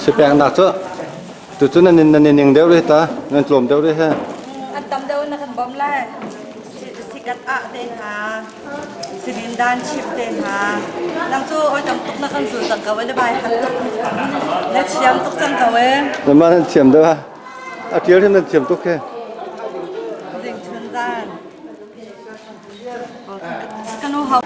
Sipeknak cu tucu nan nan i ning deuh rih ta nan tlawm deuh rih he. An tam deuh na kan bawmh lai. Sikat ah te hna, sibin dan chip te hna. Nang cu oi tam tuk na kan zul cang ko e na bai hat tuk. Na thiam tuk cang ko e. Na mah nan thiam deuh ha. A tial hin nan thiam tuk he. Zing chun zan. Kanu hau.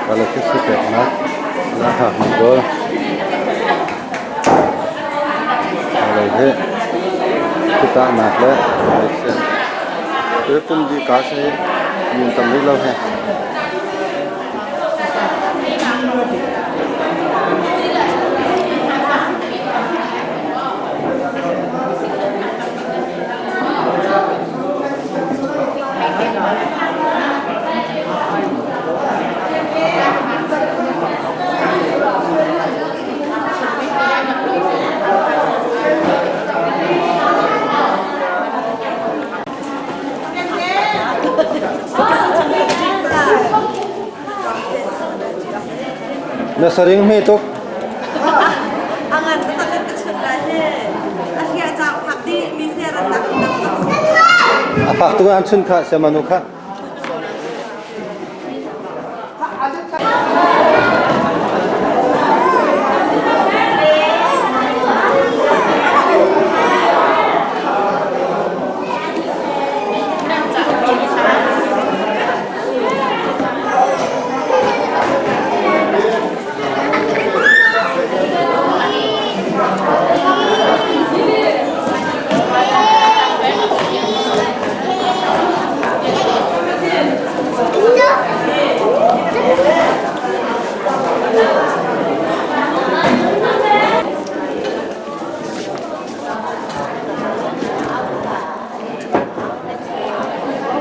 Kalau ke sipeknak na hak mi dol. Alai he kita nak le alai se. Te kum di ka se min tam ri lo he. Na saring hme tuk. Angan tak kan ka chun lai he. A hia chang phak di mi se ran tak dam A fak tuk an chun kha siamanu kha.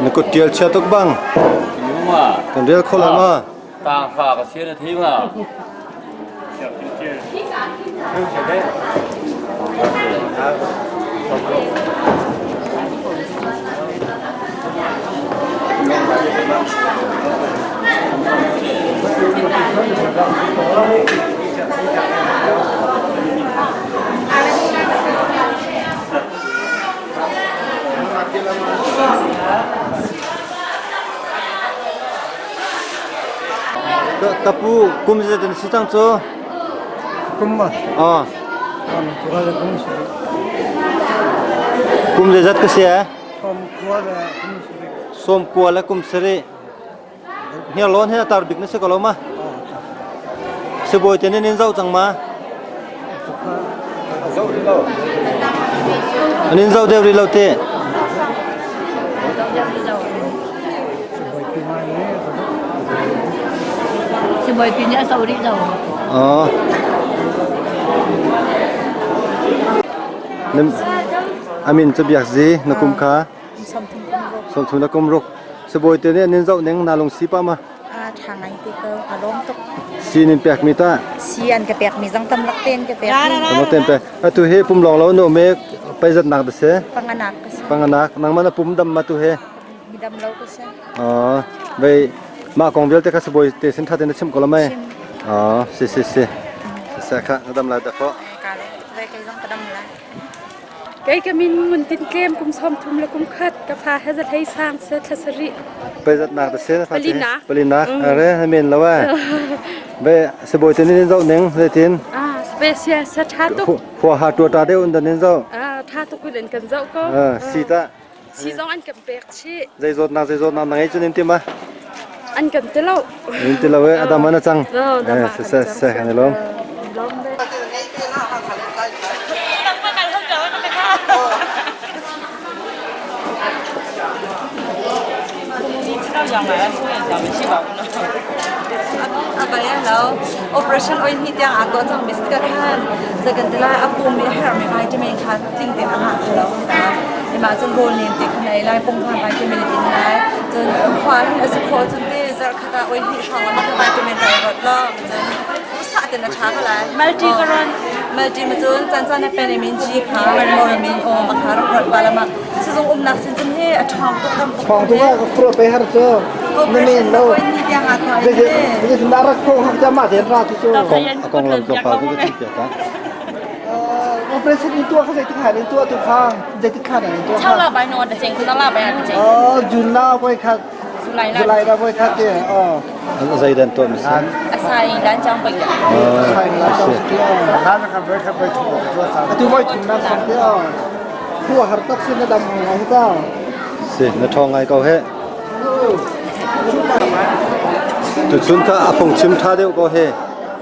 Na kut tial chia tuk bang. Kan rel kho la ma. Tang fa ka sia na thei ma. Tapu kum zat in si cang cu? Kum ma? Ah. Kum le kum si. Kum zeizat ka si eh? Som kua le kum sari. Som kua le kum sari. Hniarlawn hi a tar bik na si ko lo ma? Sibawi te nin in zoh cang ma? An in zoh deuh rih lo te. Sibawi pi nih a zoh rih lo. Oh. Amin cu biak zi na kum kha sawmthum na kum ruk. Sibawi te nih an in zoh ning na lung si pa ma? A ṭha ngai te ko, a lawm tuk. Si nin pek mi ta? Si an ka pek mi zong tam lak ten ka pek mi. Tam lak ten pe. Atu hi pum lawng lo no me paizat nak da se? Panganak ka si. Panganak nangmah na pum dam ma tu he? Mi dam lo ka si. Oh, vei mah kong vialte kha sibawi te sin ṭha tein na chimh ko la mei? Oh, si si si. Si kha na dam lai da kho. Ka le ve kei zong ka dam lai. Kei ka min ngun tin tlem kum 30 le kum khat ka fa he za hlei sang se thla sarih. Peizatnak da se Palinak. Palinak are men lo eh. Ve sibawi te nin zoh ning zeitin? Ah, special sa tha tuk. Khua ha tua ta deuh in nin zoh. Ah, tha tuk in kan zoh ko. Ah, si ta. Si zong an kan pek chih. Zei zawtnak zei zawtnak na ngei cu nin ti ma? An kan ti lo. Nin ti lo eh adam an cang. Eh, se se se kan i lawm. Operation oi ni tiang a to cang mis ka khan zakan tila a pum mi her mi vitamin kha tling te a ngah kho lo ta ima cun rawl nen te khan ei lai pung khan vitamin din lai cun khua hin a si kho cun te zar khata oi hi hrang la mak vitamin rai rot lo cun sa te na tha ko lai Multi ka ron. Multi ma cun chan chan na pen min G kha mormin o ma kha rot rot ba la ma sizung um nak sin cun he a thong tuk dam tuk Thong tuk ah ka khuro pe har cu na men lo. Zeiti na rak ko hak jama te ra tu cu. Kong kong lam tlawmpal tu ka chim piak ta. Operation in tua kha zeiti khan in tua tu kha zeiti khan in tua Chau la bai no da cheng kun la bai na cheng. Oh June la voi khat July la. July la voi khat te oh. Zei dan tuah mi si? Asai dan chang bai. Asai la chang ti oh. Han kha voi khat voi thum tua sa. Atu voi thum na sam te oh. Khua har tak sin na dam ngai ta. Si na thong ngai ko he. Tu chun kha a phung chim tha deuh ko he.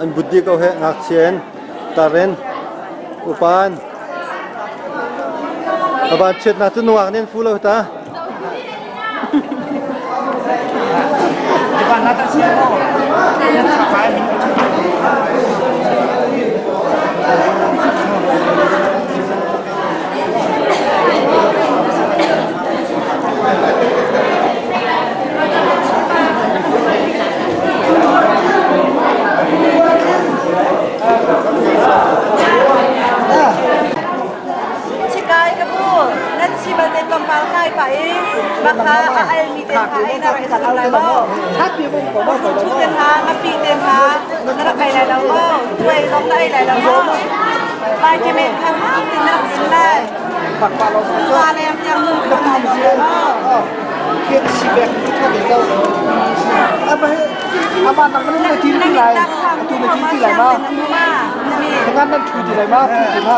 An buddi ko he ngakchia in taren upan aban chiat na chu nuak nen fu lo ta. Chikai ka bu nan chi balte tlawmpal kai pa i makha a al mi te kha ai na rak i sak lai mo thu te kha ngapi te kha na rak ei lai lo mo tuai zong na ei lai lo mo vitamin kha hak tin na rak din lai wa le tiang mun kha ma mo Kiet si bek tha te lo. Apa apa nang na ti ti lai tu na ti ti lai ma. Ngan nan thu ti lai ma thu ti ma.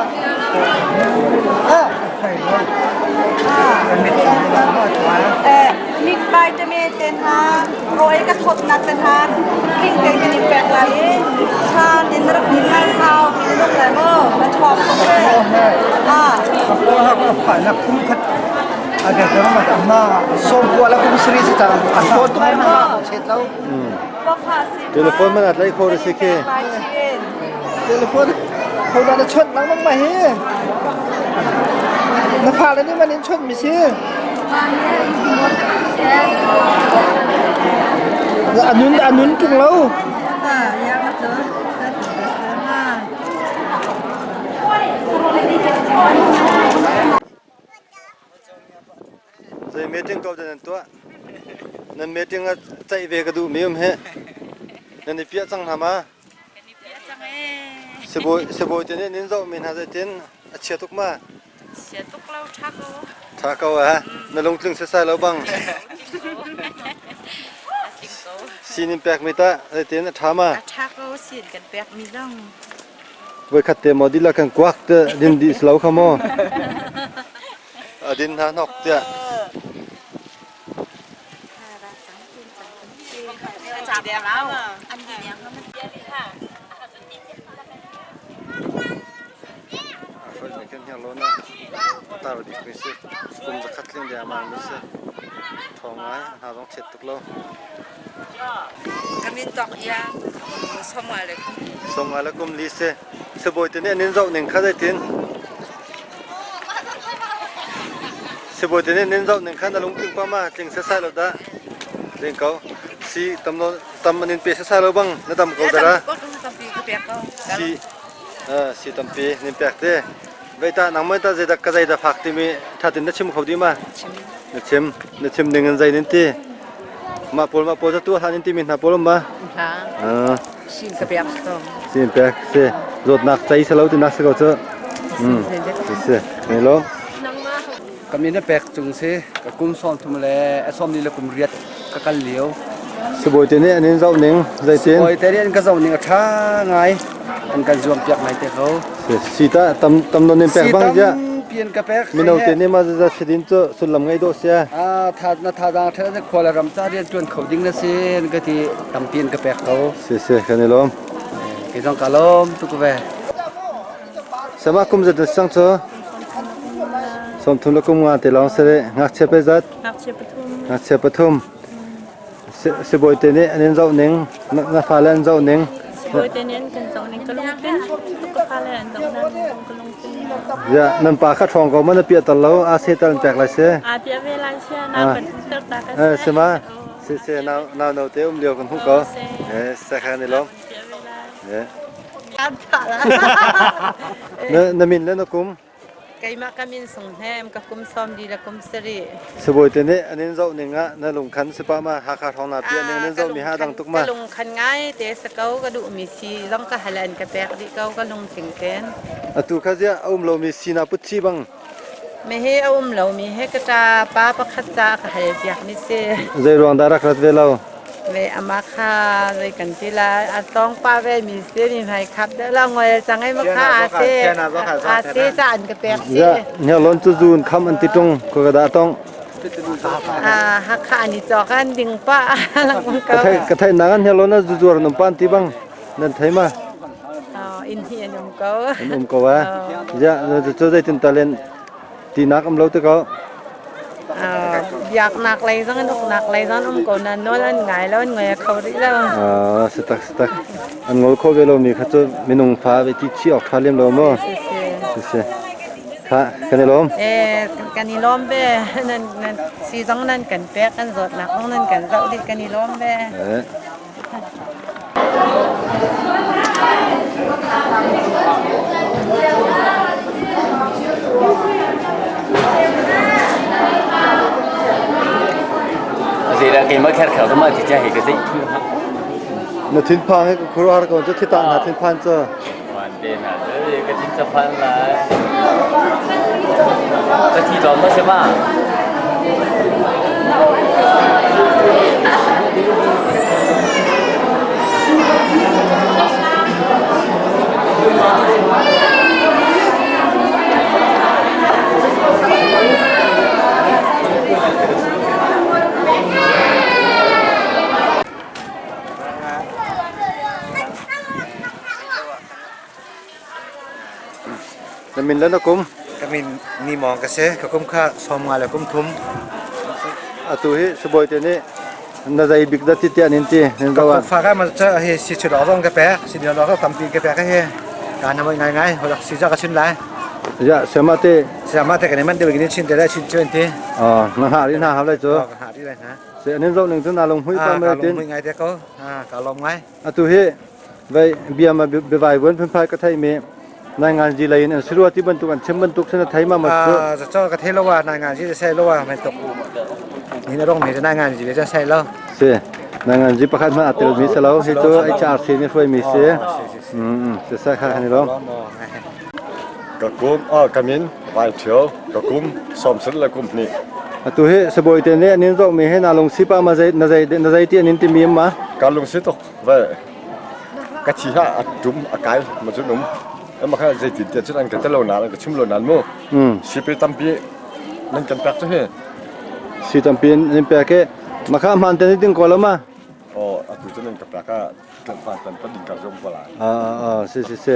Eh, mit vitamin ten ha roi ka thot nak ten ha king te kan in pek lai i tha tin rak din lai sau tin lok lai mo na thong ko ah Sawmkua le kum sarih si cang. A hlaw tuk ma chet lo. Telephone man at lai kho si khi. Telephone ho da na chawt lengmang ma hi. Na fale nih man in chawt mi si. Anun anun tung lo. Zei meeting ko nan tuah? Nan meeting ah ceih ve ka duh mi um hi. Nan i piah cang hna ma? Kan i piah cang ee. Sibawi sibawi te nih nin zoh mi hna zeitin a chia tuk ma? Chia tuk lo tha ko. Tha ko ah na lungtling sesai lo bang. Sin in pek mi ta zeitin a tha ma? A tha ko sin kan pek mi zong. Voikhat te maw dila kan kuak te din dih si lo kha maw? A din hna hnok tiah. Tar bik mi si kum zakhat tling deng mang mi si thong ngai hna zong chet tuk lo. Kamin tok ia somnga le kum. Somnga le kum li si. Sibawi te nih an in zoh ning kha zeitin? Sibawi te nih nin zoh ning khan na lungtling pa ma tling sasai lo dah. Tling ko. Si tam lo tam an in pe sasai lo bang na dam ko dara. Si si tampi nin pek te. Veita nang mai ta zeidak ka zeidah fak timi thatin na chim kho di ma? Na chim. Na chim ning in zei nin ti? Mah pawl mah pawl tu han in timi hna pawl ma? Ha. Sin ka pek to. Sin pek si. Zawtnak chai salo ti nak si ko cu. Si. Nei lo. Ka min a pek cung si ka kum 30 le a 40 le kum riat ka kal lio. Sibawi te nih an in zoh ning zeitin? Sibawi te nih an ka zoh ning a ṭha ngai. An kan zuam piak ngai te ko. Si ta tam tam non in pek bang ja. Si tampi an ka pek. Mino te nih ma za sidin cu sullam ngei dawh sia. Ah tha na tha dang ṭha na khua le ram ca rian ṭuan kho ding na si an ka ti tampi an ka pek ko. Si si kan i lawm. Kei zong ka lawm tuk ve. Sama kum zat na sang cu? 30 le kum nga te lawng si rih. Ngakchia pe zat? Ngakchia pathum. Ngakchia pathum. Sibawi te nih an in zoh ning, na fale an zoh ning. Sibawi te nih an kan zoh ning ka lungtlin. Ka fale an zoh na ka lungtlin. Ya, nan pa kha ṭhawng ko ma na piah tal lo, a se tal an pek lai si. A piah ve lai sia, na kan ter ta ka se. Si ma, si si, nau no te um lio kan hmuh ko. Eh, se kha ni lom. Na min le na kum? Keimah ka min sung hnem ka kum 40 le kum 7. Sibawi te nih an in zoh ning ah na lungkhan si pah ma Hakha hrawng na piah ning an in zoh mi ha dang tuk ma? Ka lungkhan ngai te sa ko ka duh mi si zong ka hal an ka pek dih ko ka lungtling ten. Atu kha ziah a um lomi si na put chi bang? Me he a um lomi he ka ṭa pa pakhat ca ka hal piak mi si. Zei ruang dah rak rat ve lo? Ve ama kha zei kan ti la a tong pa ve mi si mi hmai khap deuh la ngol cang ai ma kha a se a se ca an ka pek si. Ya nya lon cu zun kham an ti tung ko ka da tong. A hakha ani chok an ding pa lang ka thai ka thai na ngan nya lon na zu zuar num pan ti bang nan thai ma. In hi an um ko. An um ko a. Ya cu zei tin talen ti nak am lo te ko. Biaknak lei zong in uknak lei zong um ko na nawl an ngai lo an ngai kho rih lo. Ah si tak si tak. An ngol kho ve lo mi kha cu minung fa ve ti chi ok tha lem lo mo. Si si. Kha kan i lawm. Eh kan i lawm ve nan nan si zong nan kan pek kan zawtnak zong nan kan zoh dih kan i lawm ve. Eh. Zeidah keimah kherkhel ka mah ti cha hi ka zeih thu ha. Na thinphang hi ka khuaruahhar ko cu thitah na thinphan cu. Wan te na ka thin cha phan lai. Ka thi lawm ma se ma. Na min le na kum? Ka min ni mawng ka si. Ka kum kha 50 le kum 3. Atu hi sibawi te nih na zei bik dah ti tiah nin ti nin Ka zo ah. fa ka ma cha hi si chu zong ka pek si lo ka tampi ka pek hi ka na moi ngai ngai holak si za ka chin lai. Ya sema te Sema te kan man de ni chin te lai chin chuan ti. Ah na ha ri na ha lai chu. Ka ha ri lai na. Se nin zo ning chu na lung hui pa Ah ma ka tin. lung hui ngai te ko. Ah ka lom ngai. Atu hi Vei bia ma biavai vuan phunphai ka thei mi nai ngan ji lei in an sirua ti bantuk an chim bantuk sin a thei ma ma cu. Cho ka thei lo wa nai ngan ji sai lo wa men tok ni na rong me nai ngan ji le sai lo. Si nai ngan ji pakhat ma atel mi se lo hi cu HRC nih hruai mi si. Si sa kha kan i lawm. Ka kum a ka min Vai Thio ka kum 30 le kum hnih. Atu hi sabawi te nih an in zoh mi hi na lungsi pa ma zei na zei na zei ti an in ti mi ma? Ka lungsi tuk ve ka thi ha a tum a kai ma cun um ema kha zeitin tiah cun an ka telo nan an ka chim lo nan mu sipi tampi nan kan pek cu hi si tampi in pek e makha hman te ni ding ko lo ma oh atu cun an ka pek a kan hman tan pa ding ka zom ko la ah si si si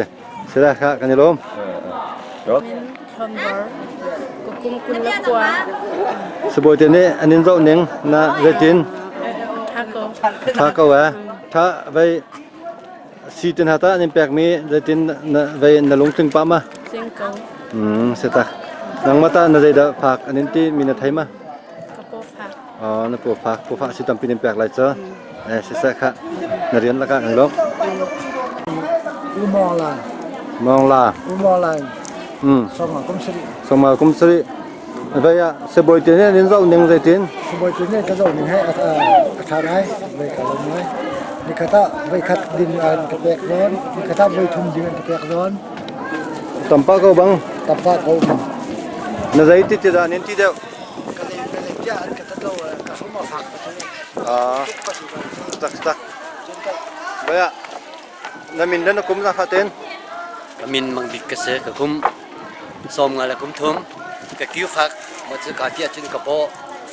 sila kha kan i lawm Sabawi te nih an in zoh ning na zeitin Tha ko eh. Tha vei si tin hata an in pek mi zeitin na vei na lungtling pa ma? Tling ko. Se tak. Nangmah tah na zeidah fak an in ti mi na thei ma? Ka paw fak. Oh, na paw fak. Paw fak si tampi nin pek lai cu. Eh, siseh kha. Na rian lakah kan lawm. U Mong La. Mong La. U Mong La. Song kum sari. Song kum sari. Vai ah sibawi te nih an zoh ning zeitin? Sibawi te nih ka zoh ning he a ṭha ngai. Voi ka lawm ngai. Nikhat ah voi khat ding an ka pek zawn, nikhat ah voi thum ding an ka pek zawn. Tampa ko bang. Tampa ko bang. Na zei ti ti dah nin ti deuh? Ka zei ka zei tiah an ka tat lo ka hrum a fak. Ah. Tak tak. Vai ah Na min le na kum za fatin? Ka min Mang Bik ka si. Ka kum sawm nga le kum thum. Ka kiu fak ma cu ka piah cun ka paw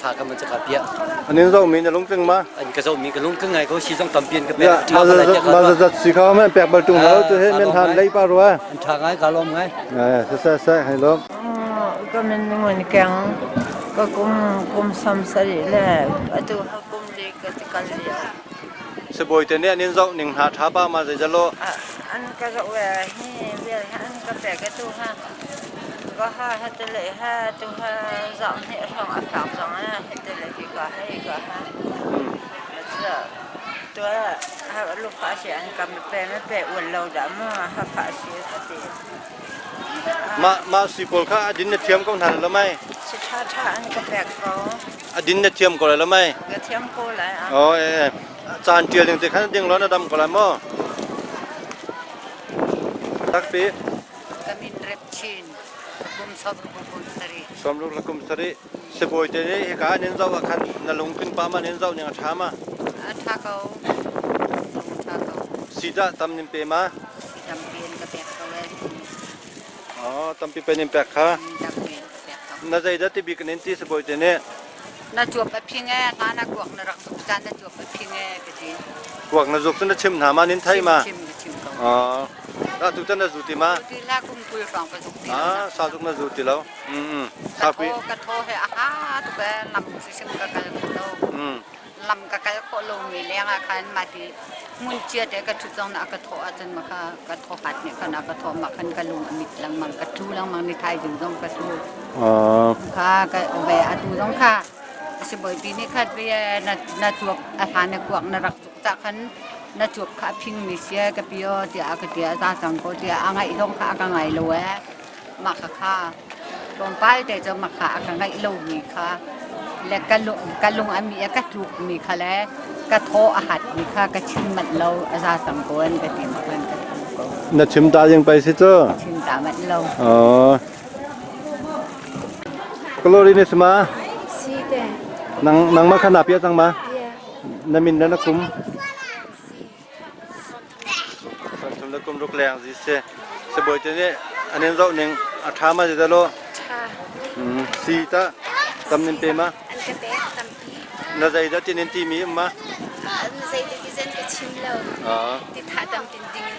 fa ka man cu ka piah. An in zohmi na lungtling ma? An ka zohmi ka lungtling ngai ko si zong tampi an ka pek. Ma ma zat si kha ma pek bal tung lo tu he men han lei pa rua. An tha ngai ka lawm ngai. Eh sa sa sa hai lawm. Ka min ngun keng ka kum kum sam sari le atu ha kum li ka tikal lio. Sibawi te nih an in zoh ning hna ṭha pa ma zeizalo? An ka zoh ve hi vial hi an ka pek tu ha ka ha ha te le ha tu ha zoh hnih hrawng a fak zong ah hi te le hi ka hei ka ha tu ha lu fa si an ka me pe me pe uan lo dah mu ha fa si ka ti Mah mah sui pawl kha a din na thiam ko hna lo mai? Si ṭha ṭha an ka pek ko. A din na thiam ko lai lo mai? Ka thiam ko lai. Oh eh caan ṭial ding te khan ding lo na dam ko lai maw? Takpi. Ka min rep chin. Kum som kum sari. Som ruk kum sari. Sibawi te nih hika an in zoh ah khan na lungthin pa ma nin zoh ning a ṭha ma? A ṭha ko. Ṭha ko. Si dah tam nin pe ma? Si tampi in ka pek ko eh. Oh, tampi pe nin pek kha. Tampi in ka pek ko. Na zeidah ti bik nin ti sibawi te nih? Na cuap a phing eh, nga na kuak na rak zuk caan na cuap a phing eh ka ti. Kuak na zuk cu na chim hna ma nin thai ma? Chim ka chim ko. Oh. Dah tu tan na zu ti ma? Ti la kum kul hrawng ka zuk ti lo. Ah, sa zuk na zu ti lo. Ka thaw ka thaw he a ha tuk ee lam sisim ka kal kho lo. Lam ka kal khawh lomi leng ah khan mah ti hmun chia te ka ṭhut zong na ka thawh ahcun ma kha ka thaw hat nih khan a ka thawh ma khan ka lung a mit lengmang ka ṭhu lengmang ni thaizing zong ka ṭhu. Kha ka ve atu zong kha sibawipi nih khat ve na na cuap a hlan na kuak na rak cuk cah khan na cuap kha a phingmi sia ka pi aw tiah a ka ti a za cang ko tiah a ngaih zong kha a ka ngai lo ee. Mah khakha tlawmpal te cu mah kha a ka ngaih lomi kha le ka lung a mi a ka tlukmi kha le ka thaw a hatmi kha ka chim manh lo a za cang ko an ka ti ma khan ka thu ko. Na chim ta ding pei si cu. Chim ta manh lo. Oh. Kalori ni sima? Si te. Nang nangmah kha na pia cang ma? Yeah. Na min le na kum? Thum le kum ruk leng zi si. Sibawi te nih an in zoh ning a ṭha ma zi lo? Ṭha. Si ta tam nin pe ma? An ka pek tampi. Na zei dah tin in ti mi um ma? Na zei te ti zen ka chim lo. Ti tha tam tin ding in.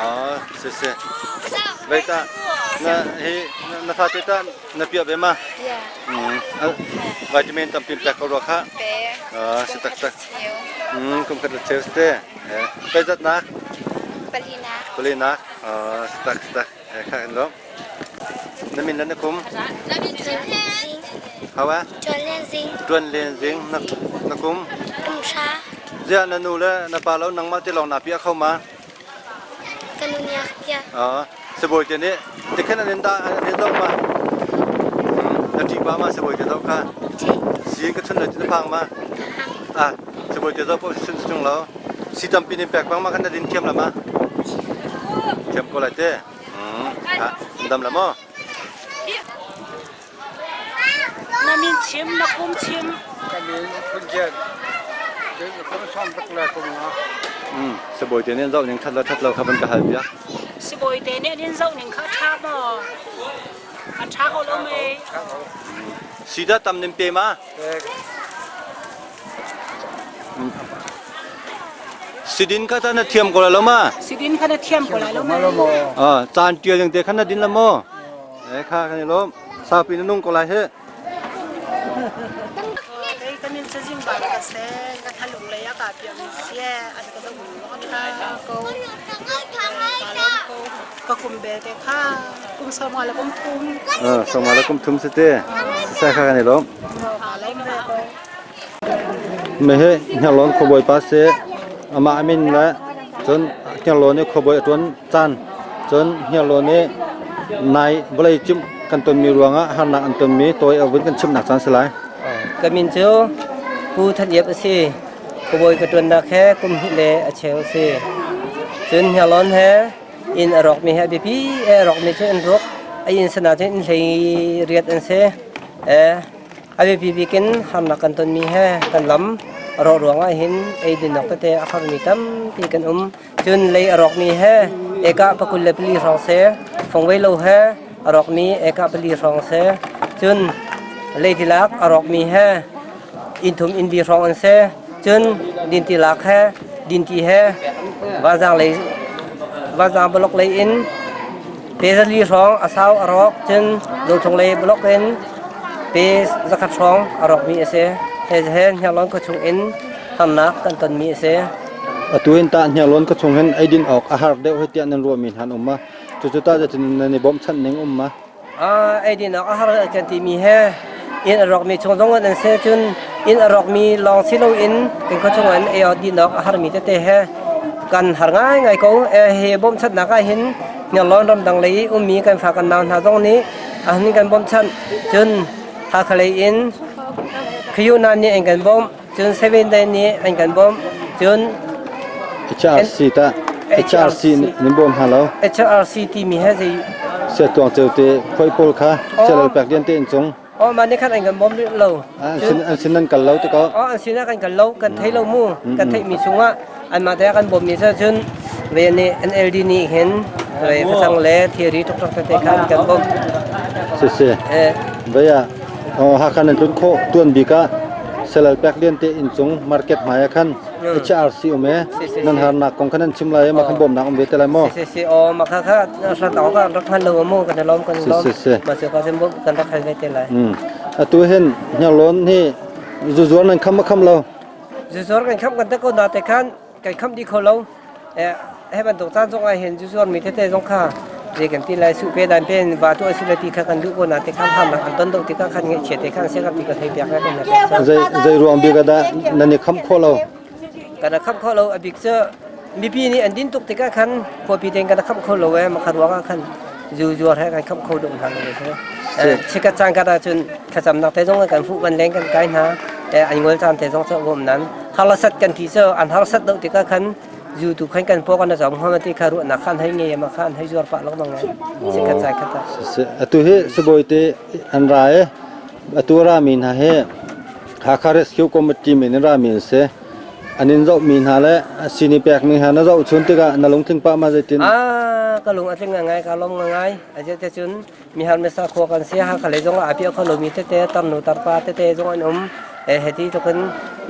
Ah, si si. Vai ta na hi na fa te ta na pia ve ma? Yeah. Vitamin tampi pek ko rua kha. Pe. Ah, si tak tak. Kum khat le cheu te. Peizatnak? Palinak. Palinak. Tak tak. Kha in lawm. Na min le na kum? Hawa? Tuan Len Zing. Tuan Len Zing. Na na kum? Kum hra. Zia na nu le na pa lo nangmah te lawng na pia kho ma? Ka nu nih a ka piah. Sibawi te nih tikhan an in dah an in zoh ma? Na ṭih pa ma sibawi te zoh kha? Si in ka chun le ti na phang ma? Ah, sibawi te zoh paoh chun chung lo. Si tampi nin pek bang ma khan na din thiam la ma? Thiam ko lai te. Ha, dam la maw? Na min chim, na kum chim. Ka min Phun Jian. Kum som tak le kum nga. Sibawi te nih an zoh ning that lo that lo kha van ka hal piak. Sibawi te nih an in zoh ning kha ṭha maw? A ṭha ko lo mei? Si dah tam nin pe ma? Sidin kha ta na thiam ko lai lo ma? Sidin kha na thiam ko lai lo ma? Ah, caan ṭial ning te kha na din la maw? Eh kha kan i lawm. Saupi na nung ko lai he. Kei ka min cazin bal ka se ka thalung lei a ka piah mi sie an ka zoh mi tha ko ka lawm ko. Ka kum belte kha kum sawmnga le kum thum. Sawmnga le kum thum si te. Sisai kha kan i lawm. Mehe Hniarlawn khuabawi pa si. Amah a min le cun Hniarlawn i khuabawi a ṭuan caan cun Hniarlawn i nai vawlei cimh kan tonmi ruangah harnak an tonmi tawi a vun kan chimhnak caan si lai. Ka min cu Pu Than Iap a si. Khuabawi ka ṭuannak he kum hnih le a cheu a si. Cun Hniarlawn he inn a rawkmi he a biapi e a rawkmi cu an ruak. A inn sana cun inn hlei riat an si. E a biapi bik in harnak kan tonmi he kan lam a rawh ruangah hin eidin awk tete a harmi tampi kan um. Cun lei a rawkmi he eka 24 hrawng si. Fongvei lo he a rawkmi eka pali hrawng si. Cun leitilak a rawkmi he inn thum inn li hrawng an si. Cun dinti lak he dinti he vanzang lei vanzang blok lei in pe zali hrawng a sau a rawk cun dothlung lei blok in pe zakhat hrawng a rawkmi a si. He he Hniarlawn khuachung in harnak kan tonmi a si. Atu in tah Hniarlawn khuachung hin eidin awk a har deuh hei tiah nan ruahmi hna an um ma? Cucu tah zeitin nan i bawmhchanh ning um ma? Eidin awk a har kan timi he inn a rawkmi chung zong an si cun inn a rawkmi lawng si loin kan khuachung in ei din awk a harmi tete he kan har ngaingai ko. Hi bawmchanhnak ah hin Hniarlawn ramdang lei i ummi kan fa kan nau hna zong nih a hun kan bawmchanh. Cun Hakha lei in Khayuna nih an kan bawmh. Cun Seven Day nih an kan bawmh. Cun HRC ta HRC nih bawm hna lo. HRC timi he zei Sia tuang ceu te khoi pawl kha sialal pek dian te in cung. Oh mah nih khan an kan bawm rih lo. An sin an sin nan kal lo te ko. Oh an sin ah kan kal lo kan thei lo mu kan theih mi chungah anmah te kan bawm mi cu cun ve nih NLD nih hin ve facang le thiri tuk tuk tete kha an kan bawmh. Si si. Vei ah Hakha nan tlun khawh tuan bik ah Selal pek lian te inn cung market hmai ah khan HRC um e nan harnak kong khan nan chim lai ma khan bawmnak um ve te lai maw? Si si o ma kha kha rat awk ah rak hman lo mu kan lom kan lom. Si si. Ma su ka sim kan rak hal ve te lai. Atu hin hniarlawn hi zuzuar nan kham ma kham lo? Zuzuar kan kham kan te ko na te khan kan kham dih kho lo. He bantuk caan zong ah hin zuzuar mi tete zong kha zei kan ti lai su pe dan pen va tu asi ti kha kan duh ko na te khan ham an ton do ti kha khan ngai chia te khan se kan ti ka thei piak kan na Zei zei ruang bik ah dah nan i kham kho lo? Kan kham kho lo a bik cu mipi nih an din tuk tikah khan khuapi ten kan kham kho lo e makha ruang ah khan zu zuar he kan kham kho dum hna lo se chikat caan kat ahcun thlacamnak te zong kan fuh kan leng kan kai hna an ngol caan te zong cu um nan harsat kan ti cu an harsat do tikah khan zu tu khan kan po kan zong hom ti kha ruahnak khan hei nge ma khan hei zuar pah lengmang ngai chikat cai khat Atu hi sibawi te an ra e atu ra mi hna hi Hakha Rescue Committee min in ra mi an si an in zoh mi hna le sini pek mi hna na zoh chun tikah na lungtling pah ma zeitin Ah ka lung a tling ngai ka lom ngai a te cun mihar mesa khua kan si Hakha lei zong ah a piah kho lomi tete tarnu tarpa tete zong an um e heti tukin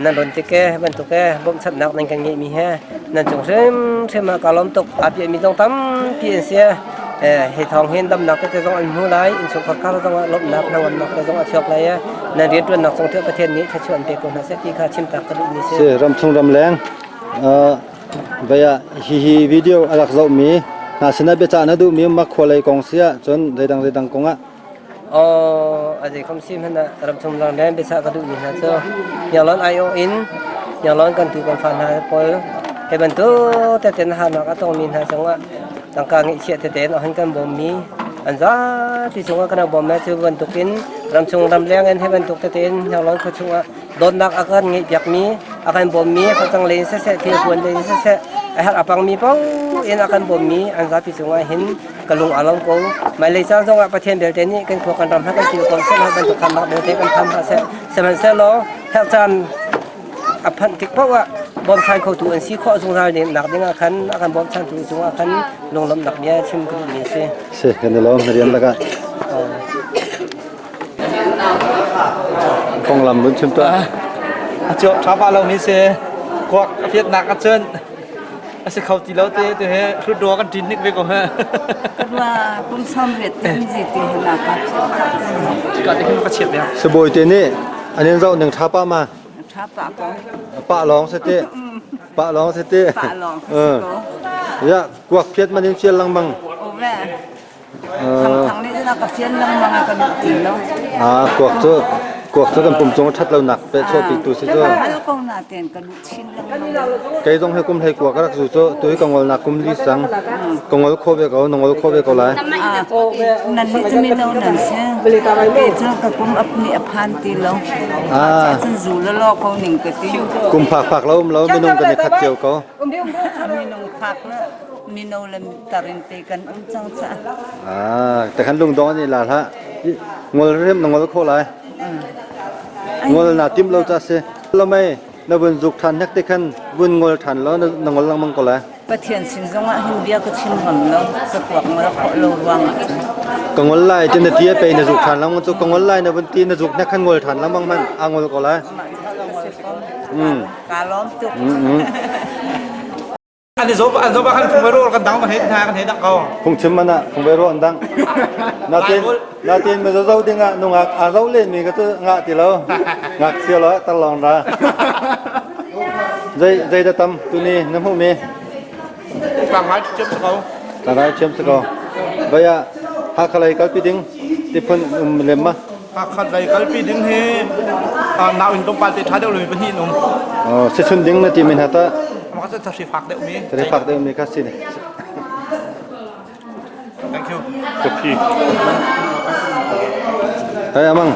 nan ron tike bantuk e bawmhchanhnak nan kan ngeihmi he nan cung hrimhrim ah ka lawm tuk a piahmi zong tampi an si e hi thawng hin damnak tete zong an hmu lai innchungkhar khar zong ah lawmhnak hnangamnak te zong a chuak lai e nan rianṭuannak cung thil Pathian nih thluachuah an pe ko hna seh ti kha chimtak ka duhmi si Si ramchung ramleng Vei ah hihi video a rak zohmi hna sinah biacah na duhmi um khua lei kong si ah cun zeidang zeidang kong ah Aw, a zei khom si hmanh ah ramchung lamleng biachah ka duhmi hna cu Hniarlawn aiawh in Hniarlawn kan tu kan fa hna pawl he bantuk tete harnak a tongmi hna cungah tangka ngeihchiah tete in a hun kan bawmmi an zapi cungah kan rak bawm lai cu bantukin ramchung ramleng in he bantuk tete in Hniarlawn khua chungah dawtnak a kan ngeihpiakmi a kan bawmmi facang lei in siseh thilpuan lei in siseh a herh a pangmi paoh in a kan bawmmi an zapi cungah hin ka lung aa lawm ko hmailei caan zongah Pathian belte nih kan khua kan ram ha kan kil ko seh bantuk khamnak belte kan pham hna seh sihmanhsehlaw herh caan a phanh tik paoh ah bawmchan khotu an si khawh zungzal nak ding ah khan a kan bawmchantu cungah khan lunglawmhnak bia chim ka duhmi a si. Si kan i lawm na rian lakah. Konglam vun chim tuah. A chuak ṭha pa lomi si. Kuak a fiatnak ahcun a si kho ti lo te tu he hrut rua kan ṭin hnik ve ko he. Rua kum som riat tin zi ti he na ka Ka te hin ka chiat deuh. Sibawi te nih an in zoh ning ṭha pa ma? Ṭha pa ko. Pa lawng si te. Pa lawng si te. Pa lawng si ko. Ya kuak phiat man in fial lengmang. Ove. ve. Thang thang nih cun a ka fian lengmang a ka duh ti lo. Ah, kuak cu kuak cu kan pum cung a ṭhat lonak pe chuahpi tu si cu. Hal ko na ten ka duh chin lengmang. Kei zong hi kum hlei kuak ka rak zu cu tu hi ka ngolnak kum li sang. Ka ngol kho ve ko, na ngol kho ve ko lai. Nan nih cu mino nan si. Kei cu ka kum ap nih a phan ti lo. Ah. Cun zu la law ko ning ka ti. Kum phak phak lo um lo minung kan i khat cio ko. Minung phak le mino le tar in te kan um cang caah. Ah, te khan lungdong an i la hlah. Ngol rim na ngol kho lai. Ngol na tim lo cha si. Lo mei na vun zuk than hnek te khan vun ngol than lo na ngol lengmang ko lai. Pathian sin zongah hin bia ka chim ngam lo ka kuak ngol khawh lo ruangah cun. Ka ngol lai ti na ti a pe na zuk than lang cu ka ngol lai na vun ti na zuk hnek khan ngol than lengmang man a ngol ko lai. Ka lawm tuk. An i zoh an zoh ah khan phung ro kan dang kan hei hna kan hei dang ko. Phungchim man ah phung ro an dang. Natin natin ma zo ding ah nungak a zo len mi ka cu ngah ti lo. Ngak sia lo tar long ra. Zei zei da tam tuni na hmuh mi? Tlang ngai thiam si ko. Tlang ngai thiam si ko. Vaya Hakha lei kalpi ding tiphun um lem ma? Hakha lei kalpi ding hi nau in tlawmpal te ṭha deuh lomi pahnih an um. Oh, sichun ding na ti min hata. Mah ka cu fak deuh mi. Thari fak deuh mi kha si. Thank you. Kopi. Hey amang,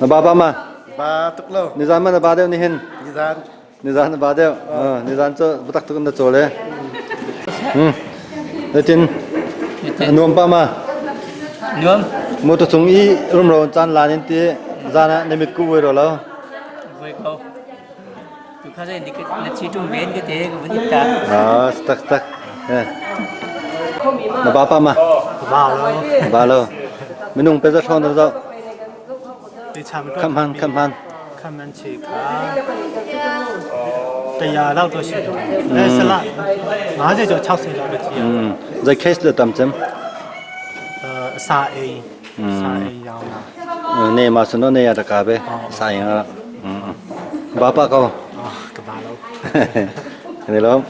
na ba ba ma? Ba tuk lo. Nizan ma na ba deuh ni hin? Nizan. Nizan na ba deuh. Nizan cu batak tuk na cawl e. Hmm. Latin nuam pa ma? Nuam. Motor cung i rumro caan lan in ti zan ah na mit ku voi ro lo. Voi ko. Tu kha zai na chi tum ven ke te ka vun ta. Ah, tak tak. Na ba pa ma? Ba lo. Ba lo. Minung pe za thon zo. ခန့်မှန်းခန့်မှန်း ခန့်မှန်းချေခါ100လောက်တော့ရှိတယ်အဲဆလ50ကျော်60လောက်တော့ကြည့်ရ อืมဇိ case le tam chem အစာအိမ်အစာအိမ်ရောင်းတာ နေမှာစနော်နေရတကာပဲစာရင်ကဘာပါကော ကဘာလို့ နေလို့